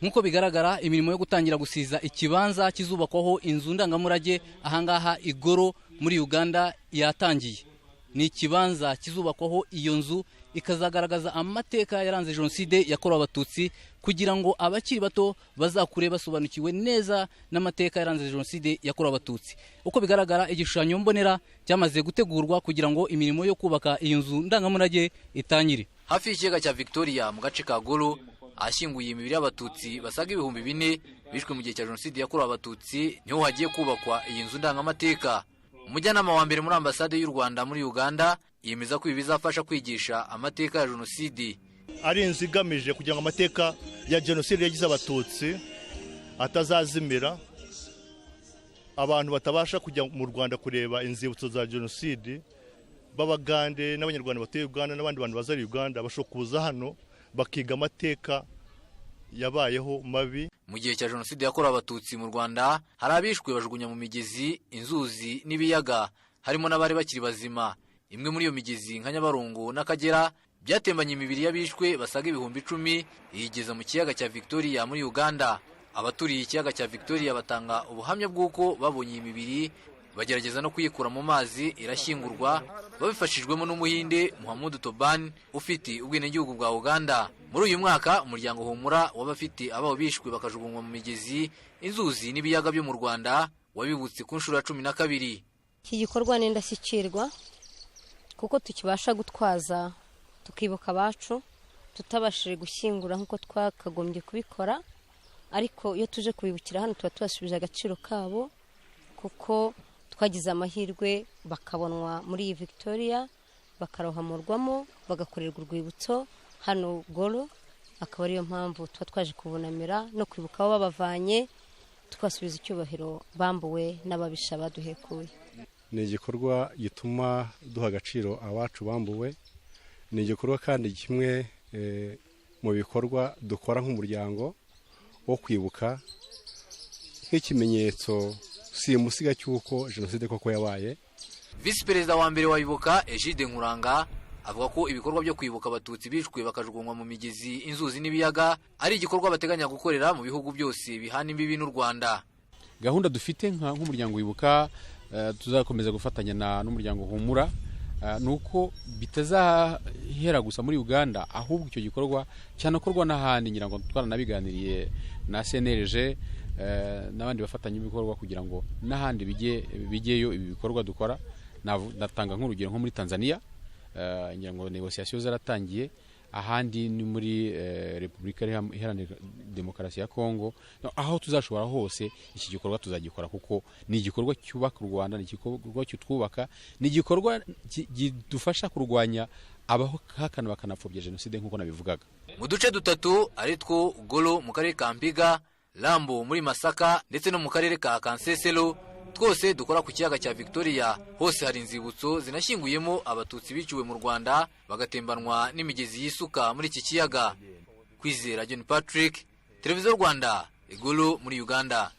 Nk'uko bigaragara, imirimo yo gutangira gusiza ikibanza kizubakwaho inzu ndangamurage ahangaha i Golo muri Uganda yatangiye. Ni ikibanza kizubakwaho iyo nzu, ikazagaragaza amateka yaranze Jenoside yakorewe Abatutsi, kugira ngo abakiri bato bazakure basobanukiwe neza n'amateka yaranze Jenoside yakorewe Abatutsi. Uko bigaragara, igishushanyo mbonera cyamaze gutegurwa kugira ngo imirimo yo kubaka iyi nzu ndangamurage itangire. Hafi y'ikiyaga cya Victoria mu gace ka Golo, ahashyinguye imibiri y'Abatutsi basaga 4000 bishwe mu gihe cya Jenoside yakorewe Abatutsi, niho hagiye kubakwa iyi nzu ndangamateka. Umujyanama wa mbere muri Ambasade y'u Rwanda muri Uganda yemeza ko ibi bizafasha kwigisha amateka ya jenoside. Ari inzu igamije kugira ngo amateka ya jenoside yagize Abatutsi atazazimira. Abantu batabasha kujya mu Rwanda kureba inzibutso za jenoside, b'Abagande n'Abanyarwanda batuye Uganda n'abandi bantu bazari Uganda, bashobora kuza hano bakiga amateka yabayeho mabi. Mu gihe cya Jenoside yakorewe Abatutsi mu Rwanda, hari abishwe bajugunya mu migezi, inzuzi n'ibiyaga, harimo n'abari bakiri bazima. Imwe muri iyo migezi nka Nyabarongo n'Akagera byatembanye imibiri y'abishwe basaga 10,000, iyigeza mu kiyaga cya Victoria muri Uganda. Abaturiye ikiyaga cya Victoria batanga ubuhamya bw'uko babonye iyi mibiri, bagerageza no kuyikura mu mazi, irashyingurwa babifashijwemo n'Umuhinde Muhammad Toban ufite ubwenegihugu bwa Uganda. Muri uyu mwaka, umuryango Humura w'abafite ababo bishwe bakajugunywa mu migezi, inzuzi n'ibiyaga byo mu Rwanda wabibutse ku nshuro ya 12. Iki gikorwa ni indashyikirwa kuko tukibasha gutwaza tukibuka abacu tutabashije gushyingura nk'uko twakagombye kubikora, ariko iyo tuje kubibukira hano tuba tubasubije agaciro kabo, kuko twagize amahirwe bakabonwa muri iyi Victoria, bakarohamurwamo, bagakorerwa urwibutso hano Golo. Akaba ariyo mpamvu tuba twaje kubunamira no kwibuka aho babavanye, tukasubiza icyubahiro bambuwe n'ababisha baduhekuye. Ni igikorwa gituma duha agaciro abacu bambuwe. Ni igikorwa kandi kimwe mu bikorwa dukora nk'umuryango wo kwibuka, nk'ikimenyetso simusiga cy'uko jenoside koko yabaye. Visi Perezida wa mbere wa Ibuka, Egide Nkuranga, avuga ko ibikorwa byo kwibuka Abatutsi bishwe bakajugunywa mu migezi, inzuzi n'ibiyaga ari igikorwa bateganya gukorera mu bihugu byose bihana imbibi n'u Rwanda. Gahunda dufite nk'umuryango Wibuka, tuzakomeza gufatanya n'umuryango Humura, ni uko bitazahera gusa muri Uganda, ahubwo icyo gikorwa cyanakorwa n'ahandi. Ngira ngo twaranabiganiriye na CNLG n'abandi bafatanyabikorwa kugira ngo n'ahandi bijyeyo ibi bikorwa dukora. Natanga nk'urugero nko muri Tanzania, ngira ngo négociations zaratangiye. Ahandi ni muri Repubulika Iharanira Demokarasi ya Kongo. Aho tuzashobora hose iki gikorwa tuzagikora, kuko ni igikorwa cyubaka u Rwanda, ni igikorwa kitwubaka, ni igikorwa kidufasha kurwanya abahakana bakanapfobya jenoside nk'uko nabivugaga. Mu duce dutatu ari two Golo mu karere ka Mpiga, Lambo muri Masaka ndetse no mu karere ka Kansesero, twose dukora ku kiyaga cya Victoria, hose hari inzibutso zinashyinguyemo Abatutsi biciwe mu Rwanda bagatembanwa n'imigezi yisuka muri iki kiyaga. Kwizera John Patrick, Televiziyo Rwanda, i Golo muri Uganda.